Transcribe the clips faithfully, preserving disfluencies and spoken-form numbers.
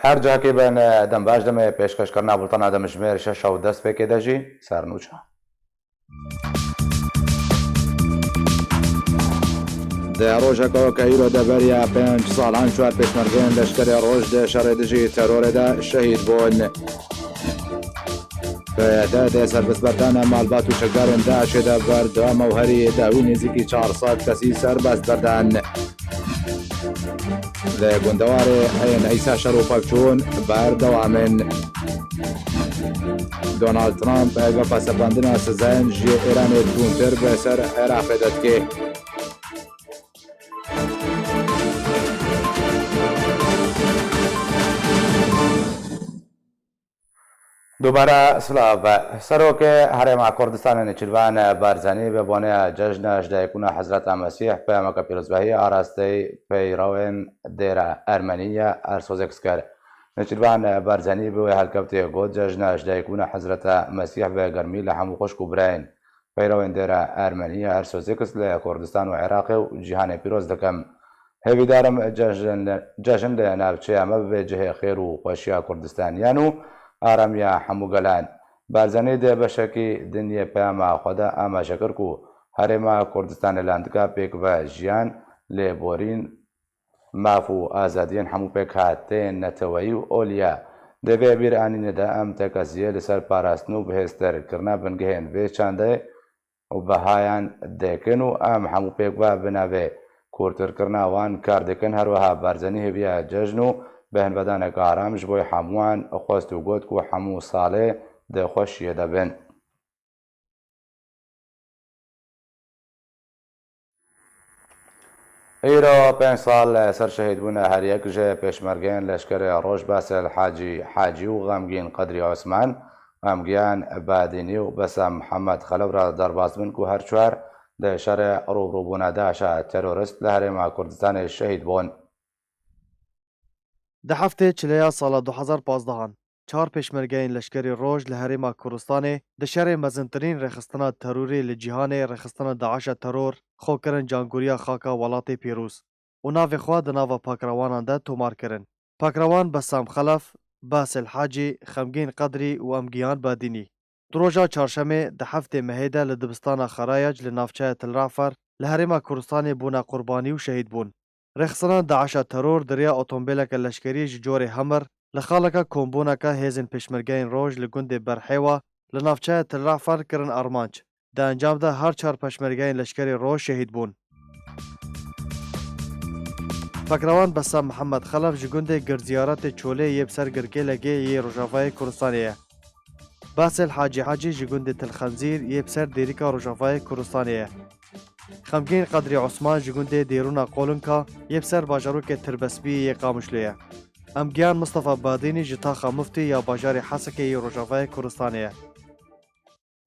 Her cihakê bin, dem baş, demê pêşkêşkirina bultana demjimêr şeş û dest pêkê de jî sernûça. Di rojeka weke îro de beriya pênc salan çar pêşmergeyên leşkerê roj di şerê dijî terorê de şehîd bûn. P Y D dê serbestberdana malbat û çekdarên DAIŞê de berdewam e û herî dawî nêzîkî çar sed kesî serbest berdan. Li gundewarê Eyn Îsa şer û pevçûn berdewam in. Donald Trump gefa sepandina sizayên ji Îranê tundtir bi ser Iraqê de dike. Dubare silav. Serokê Herêma Kurdistanê Nêçîrvan Barzanî bi boneya cejna ji dayikbûna Hezreta Mesîh peyameke pîrozbahiyê arasteyî peyrewên dêra Ermenî ya Ersozêks kir. Nêçîrvan Barzanî bi wê helkevtê got, cejna ji dayikbûna Hezreta Mesîh bi germî li hemû xwişk û birayên peyrewên dêra Ermenî ya Ersozêks li Kurdistan û Iraqê û cîhanê pîroz dikim. Hêvîdar im cejn, cejn li navçeya me bibe cihê xêr û xweşiya Kurdistaniyan û aramiya hemû gelan. Barzanî di beşekî din yê peyama xwe de amaje kir ku Herêma Kurdistanê lan dika pêk ve jiyan, lêborîn, maf û azadiyên hemû pêkhateyên neteweyî û oliya. Di vê bîranînê de em tekeziyê li ser parastin û bihêztirkirina bingehên vê çandeyê û behayan dikin û em hemû pêk ve bi navê kûrtirkirina wan kar dikin. Her wiha Barzanî hêviya cejn û behnvedaneke aram ji bo hemûyan xwest û got ku hemû salê di xweşiyê de bin. Îro pênc sal li ser şehîdbûna her yek ji pêşmergeyên Leşkerê Roj Basil Hacî Hacî û Xemgîn Qedrî Osman, Xemgiyan Badînî û Besam Mihemed Xelef re derbas bin ku her çar di şerê rûbirûbûna DAIŞa terorist li Herêma Kurdistanê şehîd bûn. Di heftê çileya sala du hezar pazdeh an, çar pêşmergeyên leşkerî roj li Herêma Kurdistanê di şerê mezintirîn rêxistina terorî li cîhanê, rêxistina DAIŞa teror, xwe kirin cangoriya xaka welatê pîroz û navê xwe di nava pakrewanan de tomar kirin. Pakrewan Besam Xelef, Basil Hacî, Xemgîn Qedrî û Emgiyan Badînî. Di roja çarşemê di heftê mehê de li dibistana Xerayac li navçeya Til Rafer li Herêma Kurdistanê bûne qurbanî û şehîd bûn. Rêxistinan DAIŞa teror di riya otomobîleke leşkerî ji corê Hummer li xaleke kombûneke hêzên pêşmergeyên roj li gundê Berhêwa li navçeya Til Rafer kirin armanc. Di encam de her çar pêşmergeyên leşkerê roj şehîd bûn. Pakrewan Besam Mihemed Xelef ji gundê Girziyaretê Çolê yê bi ser Girkêlegê yê Rojavayê Kurdistanê ye. Basil Hacî Hacî ji gundê Til Xenzîr yê bi ser Dêrika Rojavayê Kurdistanê ye. Xemgîn Qedrî Osman ji gundê Dêrûna Qolinka yê bi ser bajarokê Tirbesbiyê yê Qamişlo ye. Emgiyan Mistefa Badînî ji taxa Miftî ya bajarê Hesekê yê Rojavayê Kurdistanê ye.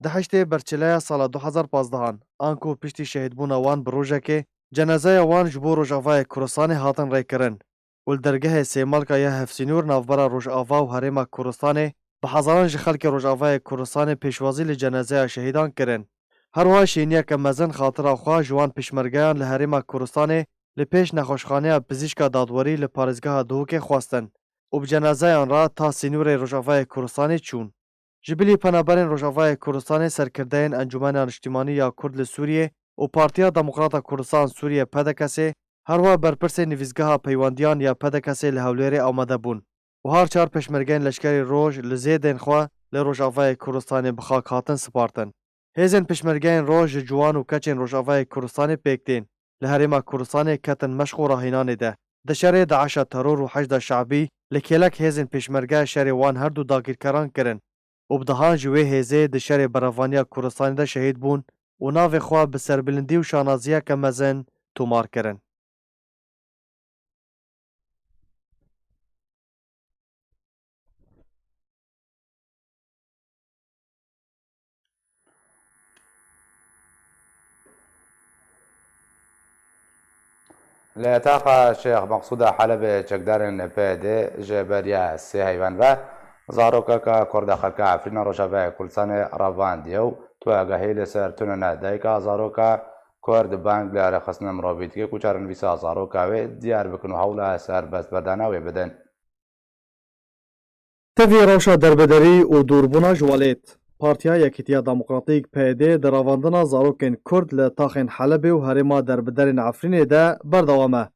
Di heştê berçileya sala du hezar pazdeh an, anku piştî şehîdbûna wan bi rojekê, cenazeya wan ji bo Rojavayê Kurdistanê hatin rêkirin û li dergehê Sêmalka ya Hevsînûr navbera Rojava û Herêma Kurdistanê bi hezaran ji xelkê Rojavayê Kurdistanê pêşwazî li cenazeya şehîdan kirin. Her wiha şêniyeke mezin xatira xwe ji wan pêşmergeyan li Herêma Kurdistanê li pêş Nexweşxaneya Pizîşka Dadwerî li parêzgeha Duhokê xwestin û bi cenazeyan re ta sînorê Rojavayê Kurdistanê çûn. Ji bilî penaberên Rojavayê Kurdistanê, serkirdeyên Encûmena Niştîmanî ya Kurd li Sûriyê û Partiya Demokrata Kurdistan Sûriye, P D K S'ê, her wiha berpirsên nivîsgeha peywendiyan ya P D K S'ê li Hewlêrê amade bûn û her çar pêşmergeyên leşkerî roj li zêdên xwe li Rojavayê Kurdistanê bi xak hatin spartin. Hêzên pêşmergeyên roj ji ciwan û keçên Rojavayê Kurdistanê pêk tên. Li Herêma Kurdistanê ketin meşq û rahînanê de. Di şerê DAIŞa teror û Heşda Şabî li kêlek hêzên pêşmerge şerê wan her du dagirkeran kirin û bi dehan ji wê hêzê di şerê berevaniya Kurdistanê de şehîd bûn û navê xwe bi serbilindî û şanaziyeke mezin tomar kirin. Li taxa Şêx Meqsûda Helebê çekdarên P Y D'ê ji beriya sê heyvan ve zarokeke Kurda xelka Efrîna Rojavayê Kurdistanê revandiye û tuagehî li ser tunena dayika zaroka Kurd bang li rêxistina mirovî dike ku çarenivîsa zaroka wê diyar bikin û hewla serbestberdana wê bidin. Tevî rewşa derbederî û dûrbûna ji welêt, Partiya Yekîtiya Demokratîk, P Y D, di ravandina zarokên Kurd li taxên Helebê û herêma derbiderên Efrînê de berdewam e.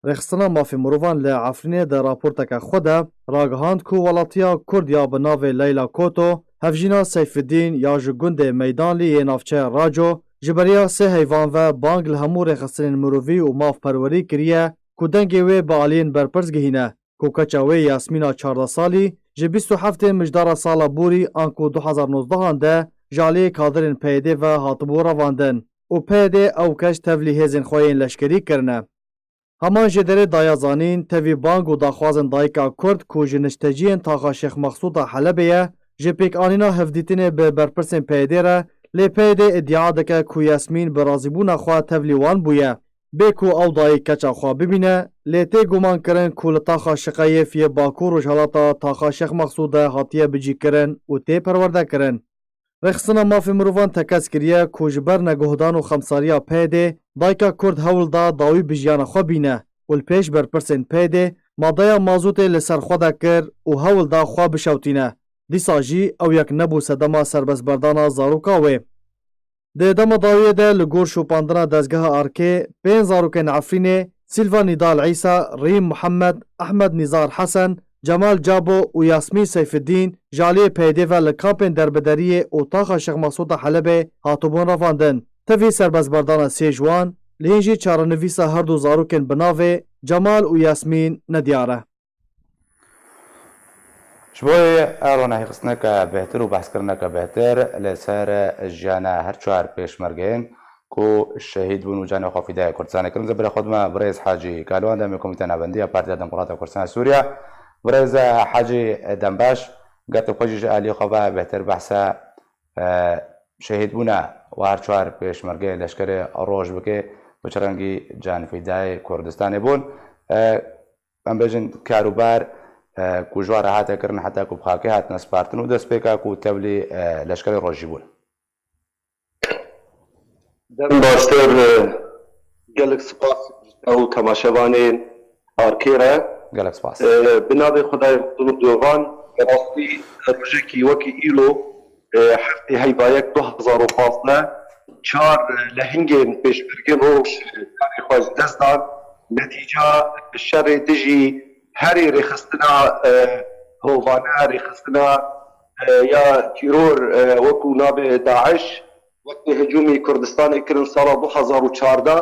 Rêxistina Mafê Mirovan li Efrînê di raporteke xwe de ragihand ku welatiya Kurd ya bi navê Leyla Koto, hevjîna Seyfidîn ya ji gundê Meydanlî yê navçeya Raco, ji beriya sê heyvan ve bang li hemû rêxistinên mirovî û mafperwerî kiriye ku dengê wê bi aliyên berpirs gihîne, ku keça wê Yasmîna çardeh salî ji bîst û heftê mijdara sala borî anku du hezar nozdehan de ji aliyê kadirên P Y D ve hatibû revandin û P Y D ew keç tevlî hêzên xwe yên leşkerî kirine. Heman jêderê daye zanîn, tevî bang û daxwazên dayika Kurd ku ji nişteciyên taxa Şêx Mexsûd a Helebê ye, ji pêkanîna hevdîtinê bi berpirsên P Y D re, lê P Y D îdia dike ku Yasmîn bi razîbûna xwe tevlî wan bûye. Bê ku ew dayik keça xwe bibîne, lê tê gumankirin ku li taxa Şiqeyêf yê Bakur Rojhelata taxa Şêx Mexsûd de hatiye bicîkirin û tê perwerdekirin. Rêxistina Mafê Mirovan tekez kiriye ku ji ber neguhdan û xemsariya P Y D dayika Kurd hewl da dawî bi jiyana xwe bîne û li pêş berpirsên P Y D madeya mazûtê li ser xwe de kir û hewl da xwe bişewtîne. Dîsa jî ew yek nebû sedema serbestberdana zaroka wê. Di dema dawiyê de li gor şopandina dezgeha Arkê, pênc zarokên Efrînê, Silva Nîdal Îsa, Rîm Muhammed, Ehmed Nîzar Hesen, Cemal Cabo û Yasmîn Seyfiddîn ji aliyê P Y D ve li kampên derbideriyê û taxa Şêx Mexsûd a Helebê hatibûn revandin. Tevî serbestberdana sê ji wan, li hîn jî çarenivîsa her du zarokên bi navê Cemal û Yasmîn nediyar e. Ji bo ronahîxistineke bêhtir û behskirineke bêhtir li ser jiyana her çar pêşmergeyên ku şehîd bûn û canê xwe fîdayê Kurdistanê kirin, ez ê berê xwe dime birêz Hacî Kalwan, demê Komîteya Navendî ya Partiya Demokrata Kurdistana Sûriye. Birêz Hacî, dembaş, ger tu xwe jî ji aliyê xwe ve bêhtir behsa, e, şehîdbûna û her çar pêşmergeyê leşkerê roj bike, bi çi rengî canfîdayê Kurdistanê bûn. E, em bêjin, karûbar, e, ku ji wan re hate kirin heta ku bi xakê hatine spartin û destpêka ku tevlî, e, leşkerê rojî bûn. Dem baştir, e, gelek spas ji te û temaşevanên Arkê re. Gelek spas. E, bi navê Xwedayê Mezin û Dovan, bi rastî rojekî wekî îro, e, heftê heyva yek du hezar û pazdeh, çar, e, lehingên pêşmergên roj, e, canê xwe ji dest dan. Netîca şerê dijî herî rêxistina, e, hovane, rêxistina, e, ya tîror, e, wekû navê DAIŞ, wextê hicûmî Kurdistanê kirin sala du hezar û çardeh,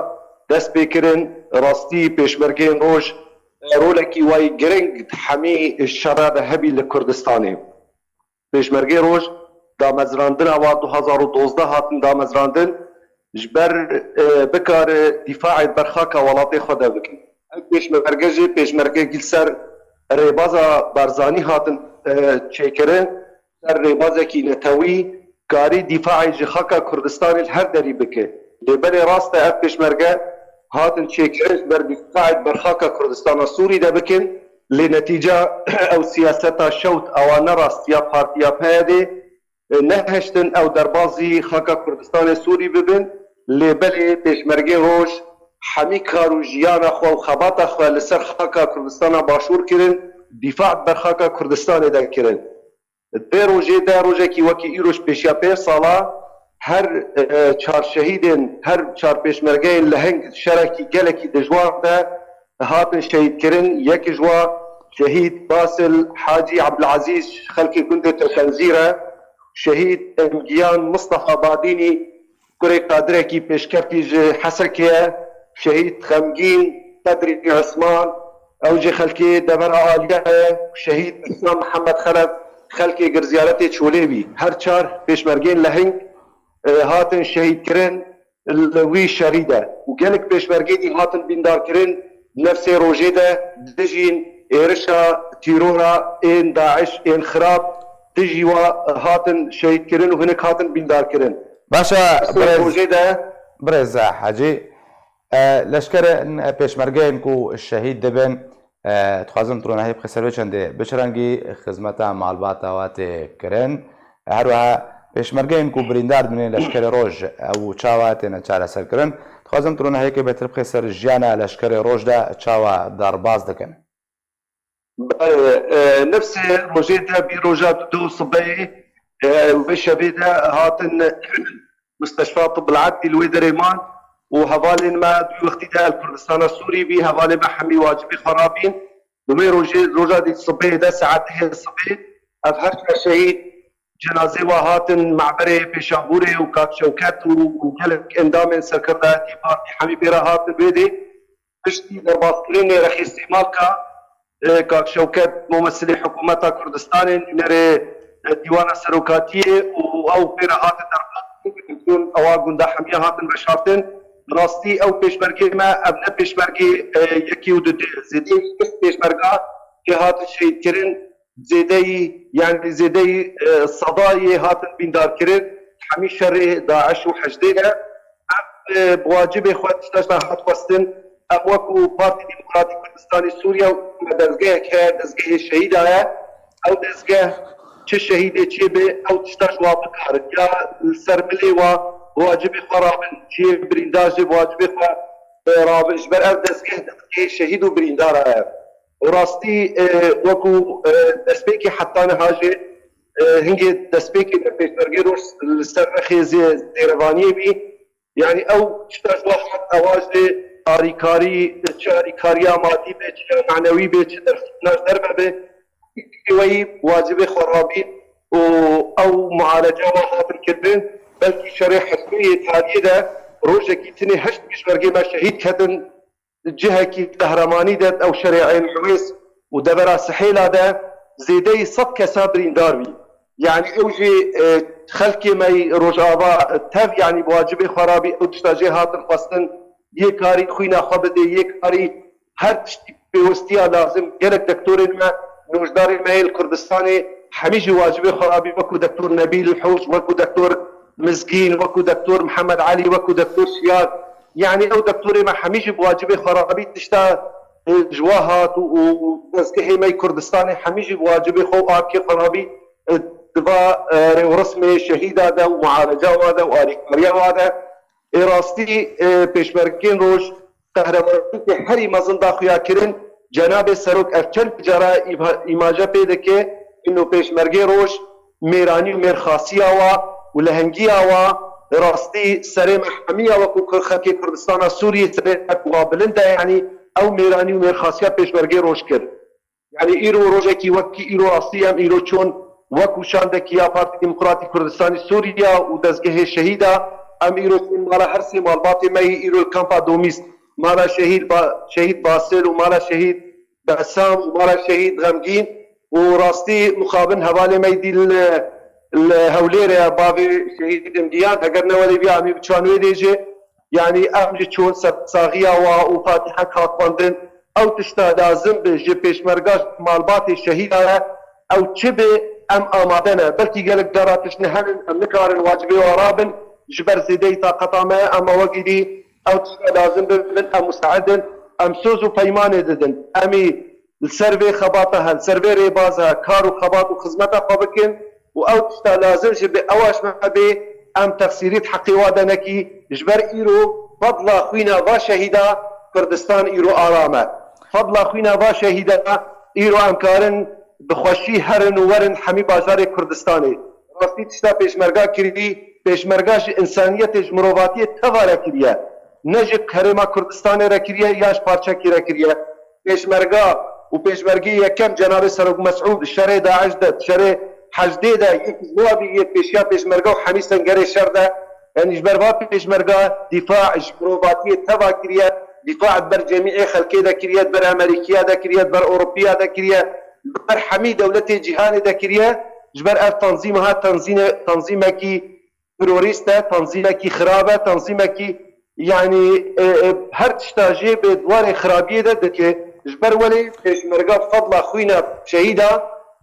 dest pê kirin, rastî pêşmergeyên roj, e, rolekî wayî giring di hemî şera de hebî li Kurdistanê. Pêşmergê roj damezrandina wa du hezar û dozdeh hatin damezrandin, ji ber, e, bikare dîfaê berxaka welatê xwe de bikin. Ev pêşmerge jî pêşmergekî li ser rêbaza Barzanî hatin, e, çêkirin, ser rêbazekî netewî, karî dîfaê ji xaka Kurdistanê li her derî bike. Lê belê rast e, ev pêşmerge hatin çêkirin ji ber dîfaê berxaka Kurdistana Sûrî de bikin, lê netîca ew siyaseta şewt ewa ne rastiya partiya P Y D'ê, e, nehiştin ew derbazî xaka Kurdistanê Sûrî bibin, lê belê pêşmergê roj hemî kar û jiyana xwe û xebata xwe li ser xaka Kurdistana Başûr kirin, dîfa ber xaka Kurdistanê de kirin. Di vê rojê de, rojekî wekî îro ji pêşiya pênc sala, her, e, çar şehîdên, her çar pêşmergeyên leheng şerekî gelekî dijwar de hatin şehîdkirin. Yek ji wa şehîd Basil Hacî Ebdilezîz, xelkê gundê Tirkenzîr e. Şehîd Emgiyan Mistefa Badînî, kurê kadirekî pêşkeftî ji Hesekê ye. Şehîd Xemgîn Qedrî Osman, ew jî xelkê Devera Aliye ye. Şehîd Îsa Mihemed Xelef, xelkê Girziyaretê Çolêvî. Her çar pêşmergên leheng, e, hatin şehîdkirin li wî şerî de û gelek pêşmergê dî hatin bîndarkirin, nefsê rojê de dijîn êrişa tîrora ên DAIŞ, ên xirab, dijî wa hatin şehîdkirin û hinek hatin bîndarkirin. Baş e, Nefsê birêz, rojê de birêz Hecî, e, leşkerên, e, pêşmergeyên ku şehîd dibin, E, dixwazim tu ronahiyê bixî ser wê çendê, bi çi rengî xizmeta malbata we tê kirin? Her wiha pêşmergeyên ku birîndar dibînin leşkerê roj, ew çawa têne çareserkirin? Dixwazim tu ronahiyekê bêtir bixî ser jiyana leşkerê roj de çawa derbas dikin? Belê, e, nefsê rojê de bî roja du sibeyê, e, wê şevê de hatin Musteşfa Tibb el Edlî li wê derê man û hevalên me du wextî de li Kurdistana Sûrî bî, hevalê me hemî wacibê xwe rabîn. Li wê rojê, roja dî sibê de saetê sibê, ev her çar şehîd cenazê wa hatin me'berê Pêşanbûrê û Kak Şewket û, û gelek endamên serkirdayetî partî hemî pê re hatin wê dê. Piştî derbazkirinê rexê Sêmalka, e, Kak Şewket, mumesilê hikûmeta Kurdistanê, nûnerê, e, Dîwana Serokatiyê û ew pê re hatin derbazkirin, ewa gunda hemiya hatin veşartin. Bi rastî ew pêşmergê me, ev ne pêşmergê, e, yekî û dudê. Zêdeyî bîst pêşmerga jê hatin şehîdkirin, zêdeyî, yanî zêdeyî, e, sedayê hatin bîndarkirin. Hemî şerê DAIŞ û H D D de. Em, e, bi wacibê xwe tişta ji me hat xwestin. Em wekû Partî Demokratîk Kurdistanê Sûriye û me dezgehek heye, dezgehê şehîda ye. Ew dezgeh çi şehîdê çê be, ew tişta ji wa bikarin. Ya li ser milê wa bi wacibê xwe rabin, çiyê birîndar jê bi wacibê xwe, e, rabin. Ji ber ev dezgeh, dezgehê şehîd û birîndara ye. Û rastî, e, wekû, e, destpêkê heta niha jî, e, hingê destpêkê de pêşmergê roj li ser rexê zê-, zêrevaniyê bî. Yanî ew tişta ji we hat, ewa jî alîkarî, çi alîkariya madî be, çi ya manewî be, çi dersîna ji derve be, weyî wacibê xwe rabî û ew mualeca we hatin kirin. Belkî şerê hesûyê tariyê de rojekî tinê heşt pêşmergê me şehîd ketin cihekî qehremanî de, ew şerê Eyn Ewês û devera Sihêla de zêdeyî sed kesa birîndar bî. Yanî ew jî, e, xelkê me yî Rojava, e, tev, yanî bi wacibê xwe rabî ew tişta jê hatin xwestin, yê karî xwîna xwe bidê, yê karî her tiştî pêwestiya lazim. Gelek dektorên me, nûjdarên me yê li Kurdistanê hemî jî wacibê xwe rabî, wekû Dektor Nebîl Hûc, wekû Dektor Mizgîn, wekû Dektor Mihemed Elî, wekû Dektor Şiyar. Yanî ew dektorê me hemî jî bi wacibê xwe rabî tişta, e, ji we hat û, û, û dezgehê me yê Kurdistanê hemî jî bi wacibê xwe û arkê xwe rabî, e, di va, e, rêwresmê şehîda de û mualeca wa de û alîkariya wa de. Ê rastî, e, pêşmergên roj qehremaniyeke herî mezin da xuya kirin. Cenabê Serok ev çend cara îma-, îmaje pê dike, ino pêşmergê roj mêranî û mêrxasiya wa û lehengiya wa rastî serê me hemiya wekû ku xelkê Kurdistana Sûriyê serê me ku wa bilind e, yanî ew mêranî û mêrxasiya pêşmergê roj kir. Yanî îro rojekî wekî îro rastî em îro çûn wekû şandekî ya Partî Demokratîk Kurdistanê Sûriye û dezgehê şehîda, em îro çûn mala her sê malbatê me yî îro li kampa Domîs, mala şehîd Ba-, şehîd Basil û mala şehîd Besam û mala şehîd Xemgîn û rastî mixabin hevalê me yî dî li, li Hewlêrê ye, bavê şehîd Imdiyan, heger ne welê bîya em ê biçan wê dê jî. Yanî em jî çûn ser saxiya wa û fatîhek hat xwendin. Ew tişta lazim bi ji pêşmerga ji malbatê şehîda re, ew çi bi em amade ne. Belkî gelek cara tiştine henin, em nikarin wacibê wa rabin. Ji ber zêdeyî taqeta me, em wekî dî ew tişta lazim bi bin, em musteid in. Em soz û peymanê didin. Em î li ser vê xebata he, li ser vê rêbaza he, kar û xebat û xizmeta xwe bikin û ew tişta lazim ji bi ewa ji me bê, em texsîrî di heqê wa de nekî, ji ber îro fedla xwîna va şehîda Kurdistan îro aram e. Fedla xwîna va şehîda îro em karin bi xweşî herin û werin hemî bajarê Kurdistanê. Rastî tişta pêşmerga kirî, pêşmerga ji însaniyetê, ji mirovatiyê teva re kiriye. Ne ji herêma Kurdistanê re kiriye ya ji parçekî re kiriye. Pêşmerga û pêşmergê yekem cenabê Serok Mesûd şerê DAIŞ de, şerê H D D de yek ji wan bî yê pêşiya pêşmerga û hemî sengerê şer de, yanî ji ber va pêşmerga dîfa ji mirovatiyê teva kiriye, dîfa di ber cemîê xelkê de kiriye, di ber Amerîkiya de kiriye, di ber Ewropiya de kiriye, di ber hemî dewletê cîhanê de kiriye, ji ber ev tanzîm ha tanzîne-, tanzîmekî terorîst e, tanzîmekî xirab e, tanzîmekî, yanî, e, e, her tişta jê bi di warê xirabiyê de dike. Ji ber welê pêşmerga fedla xwîna şehîda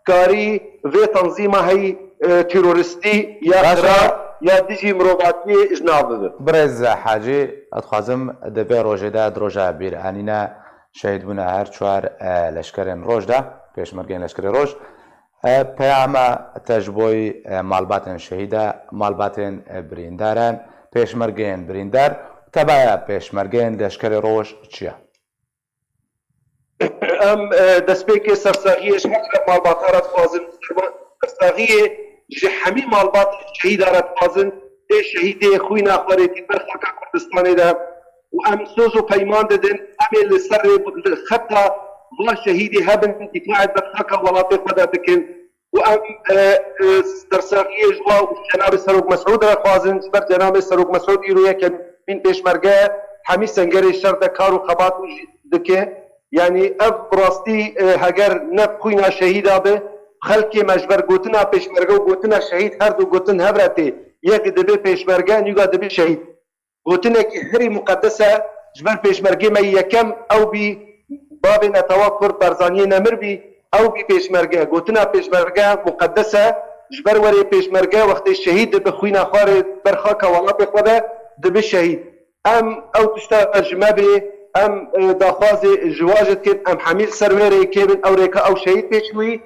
karî vê tanzîma heyî, e, terorîstî ya Baş e. xirab ya dijî mirovatiyê ji nav bibe. Birêz Hacî, ez dixwazim di vê rojê de, di roja bîranîna şehîdbûna her çar, e, leşkerên roj de, pêşmergên leşkerê roj, E, peyama te ji boy, e, malbatên şehîda, malbatên, e, birîndaran, pêşmergeyên birîndar, tebaya pêşmergeyên leşkerê roj çi ye? Em, e, destpêkê sersaxiyê ji her malbata re dixwazin. Sersaxiyê ji hemî malbatên şehîda re dixwazin. Tê şehîdê xwîna xwe rêtî ber xaka Kurdistanê de û em soz û peyman didin, em ê li ser rê, li xeta va şehîdê hebin, dîfaê ber xaka welatê xwe de bikin. Û em, e, e, sersaxiyê ji wa û cenabê Serok Mesûd re dixwazin, ji ber cenabê Serok Mesûd îro yekemîn pêşmerge hemî sengerê şer de kar û xebat û jî dike. Yanî ev bi rastî, e, heger ne xwîna şehîda be, xelkê me ji ber gotina pêşmerge û gotina şehîd her du gotin hev re tê. Yek dibe pêşmerge, nîga dibe şehîd. Gotinekî herî muqedes e, ji ber pêşmergê me yê yekem ew bî, bavê netewa Kurd Barzaniyê Nemir bî, ew bî pêşmerge. Gotina pêşmerge muqedes e, ji ber werê pêşmerge wextê şehîd dibe xwîna xwe rê ber xaka welatê xwe de dibe şehîd. Em ew tişta ji me bê, em, e, daxwazê ji wa jî dikin, em hemî li ser wê rêkê bin, ew rêka ew şehîd pêşî wî.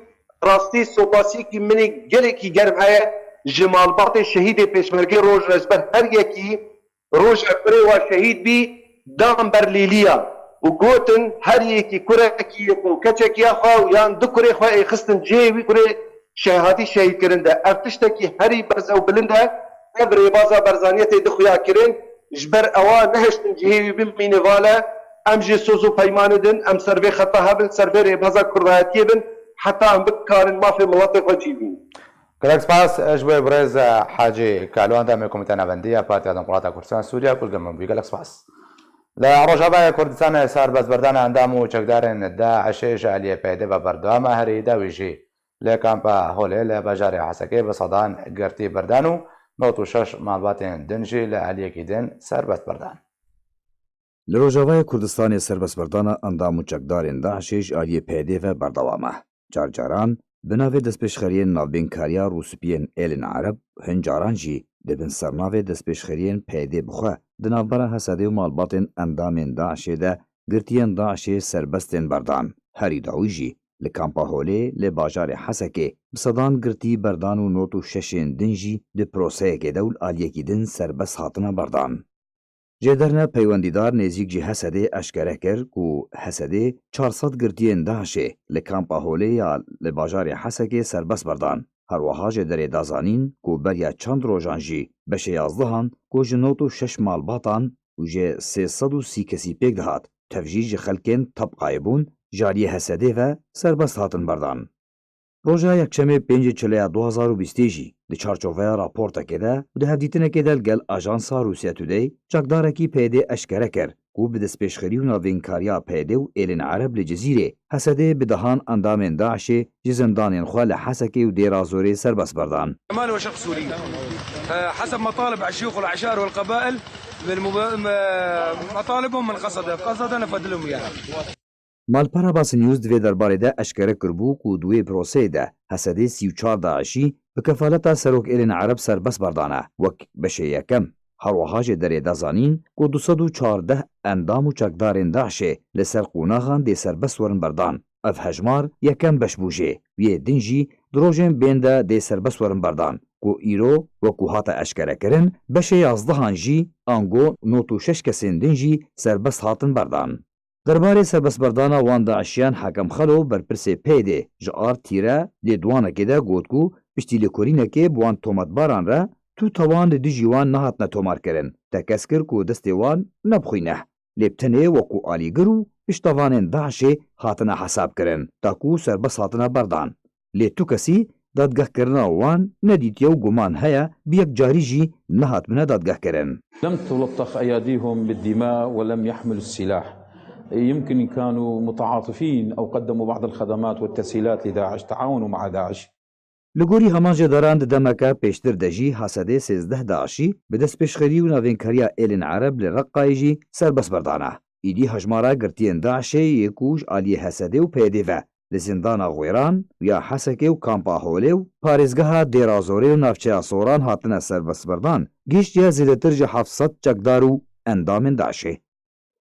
Rastî sopasiyekî min ê gelekî germ heye ji malbatê şehîdê pêşmergê roj re ji ber her yekî roja kurê wa şehîd bî, dan ber lîliya û gotin, her yekî kurekî yê xwe û keçekî ya xwe û yan du kurê xwe ê xistin cihê wî kurê şe-, hatî şehîdkirin de. Ev tiştekî herî berz û bilind e. Ev rêbaza Barzaniyê tê dixuya kirin. Ji ber ewa nehiştin cihê wî bimîne vale, em jî soz û peymanê din, em ser vê xeta hebin, ser vê rêbaza kurdayetiyê bin, heta em bikarin mafê miletê xwe cî bînin. Gelek spas ji bo birêz Hecî Kalo, endamê Komîteya Navendî ya Partiya Demokrata Kurdistan Sûriye, ku li gel min bûyî. Gelek spas. Li Rojavayê Kurdistanê serbestberdana endam û çekdarên DAIŞê ji aliyê PYDê ve berdewam e, herî dawî jî li kampa Holê li bajarê Hesekê bi sedan girtî berdan û nod û şeş malbatên din jî li aliyekî din serbest berdan. Li Rojavayê Kurdistanê serbestberdana endam û çekdarên DAIŞê ji aliyê PYDê ve berdewam e. Car caran bi navê destpêşxeriyên navbênkariya Rûspiyên Êlên Ereb, hin caran jî di bin sernavê destpêşxeriyên PYDê bi xwe di navbera Hesedê û malbatên endamên DAIŞê de girtiyên DAIŞê serbest tên berdan. Herî dawî jî li kampa Holê li bajarê Hesekê bi sedan girtî berdan û nod û şeşên din jî di proseyekê de û li aliyekî din serbest hatine berdan. Jêderine peywendîdar nêzîk ji Hesedê eşkere kir ku Hesedê çar sed girtiyên DAIŞê li kampa Holê ya li bajarê Hesekê serbest berdan. Her wiha jêderê da zanîn ku beriya çend rojan jî beşê yazdehan ku ji nod û şeş malbatan û ji sê sed û sî kesî pêk dihat, tev jî ji xelkên Tebqayê bûn, ji aliyê Hesedê ve serbest hatin berdan. Roja Yekşemê pêncê Çileya du hazar û bîstê jî di çarçoveya raportekê de û di hevdîtinekê de li gel ajansa Rusya Today, çekdarekî PYDê eşkere kir ku bi destpêşxerî û navênkariya PYDê û Êlên Ereb li Cizîrê, Hesedê bi dehan endamên DAIŞê ji zindanên xwe li Hesekê û Dêra Zorê serbest berdan. أعمال وشق سوري. آه، حسب مطالب الشيوخ والأعشار والقبائل من مب-، م-، مطالبهم من قصدة، قصدة نفذ لهم إياها. Malpera Basın News di vê derbarê de eşkere kiribû ku di wê proseyê de Hesedê sî û çar DAIŞî bi kefaleta Serok Êlên Ereb serbest berdane wek beşê yekem. Her wiha jêderê da zanîn ku du sed û çardeh endam û çekdarên DAIŞê li ser qonaxan dê serbest werin berdan. Ev hejmar yekem beş bû jê, yê din jî di rojên bên de dê serbest werin berdan ku îro, wekû hate eşkerekirin, beşê yazdehan jî, ango nod û şeş kesên din jî serbest hatin berdan. Derbarê serbestberdana wan DAIŞiyan Hakem Xelo, berpirsê PYDê, ji ard tîre lêdwanekê de got ku piştî lêkolînekê bi wan tometbaran re tu tawan li dijî wan nehatine tomarkirin. Tekez kir ku destê wan ne bi xwîn e, lê bi tenê wekû alîgir û piştevanên DAIŞê hatine hesabkirin, ta ku serbest hatine berdan. Lê tu kesî dadgehkirina wan nedîtiye û guman heye bi yekcarî jî nehatibine dadgehkirin. لم تلطخ أياديهم بالدماء ولم يحملوا السلاح. يمكن كانوا متعاطفين أو قدموا بعض الخدمات والتسهيلات لداعش، تعاونوا مع داعش. Li gorî heman jêderan di demeke pêştir de jî Hesedê sêzdeh DAIŞî bi destpêşxerî û navênkariya Êlên Ereb li Reqqayê jî serbest berdane. Îdî hejmara girtiyên DAIŞê yê ku ji aliyê Hesedê û PYDê ve li zindana Xwêran û ya Hesekê û kampa Holê û parêzgeha Dêra Zorê û navçeya Soran hatine serbestberdan, gihiştiye zêdetir ji heft sed çekdar û endamên DAIŞê.